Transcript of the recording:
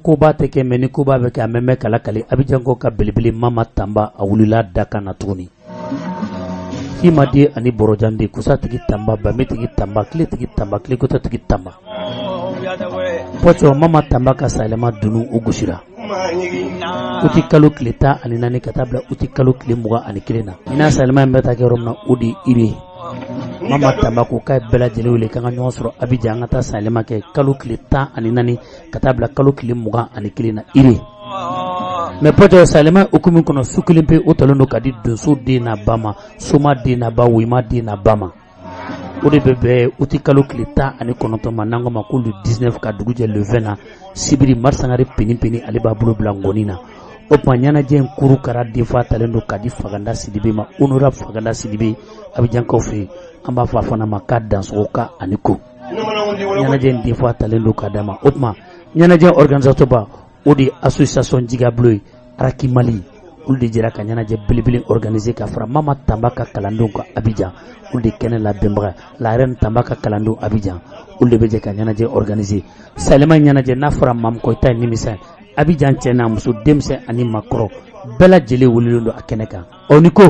koba tɛ kɛ, mais ni koba bɛ kɛ, a mɛn bɛ kala kale. Abijankaw ka belebele Mama Tanba, a wulila da kan na tuguni. Himaden ani bɔrɔjanden, kusatigi Tanba, banbetigi Tanba, kiletigi Tanba, tilekotɔtigi Tanba, pɔcɔ Mama Tanba ka sayɛlɛma dunun, o gosira uti kalo tile 14 ka taa bila uti kalo tile 21 na. Ɲinan sayɛlɛma in bɛ taa kɛ yɔrɔ min na, o de ye Ire. Mama Tanba ko k'a ye bɛɛ lajɛlen wele k'an ka ɲɔgɔn sɔrɔ Abijan, an ka taa sayɛlɛma kɛ kalo tile 14 ka taa bila kalo tile 21 na Ire. Mais pɔcɔ, sayɛlɛma hukumu kɔnɔ, su kelen pe, o talen don ka di donso den n'a ba ma, soma den n'a ba, woyima den n'a ba ma. O de bɛ bɛn uti kalo tile 19 ma, n'an ko ma ko le 19, ka dugu jɛ le 20 na, sibiri. Mari Sangare peni peni, ale b'a bolo bila ngɔni na. O tuma ɲɛnajɛ in kuru kara denfa talen don ka di Faganda Sidibe ma, honorable Faganda Sidibe, Abijankaw fɛ yen. An b'a fɔ a fana ma k'a dansogo ka ani ko ɲɛnajɛ in denfa talen don ka d'a ma. O tuma ɲɛnajɛ organisateur ba, o de ye association Jigablo ye, Araki Mali. Olu de jɛra ka ɲɛnajɛ belebele organiser ka fara Mama Tanba ka kalandenw kan Abidjan. Olu de kɛnɛ labɛnbaga, la reine Tanba ka kalandenw Abidjan, olu de bɛ jɛ ka ɲɛnajɛ organiser. Salima ɲɛnajɛ n'a fɔra maa min kɔ, i ta ye nimisa ye. Abidjan cɛ n'a muso, denmisɛn ani maakɔrɔ, bɛɛ lajɛlen welelen don a kɛnɛ kan. Ɔ ni ko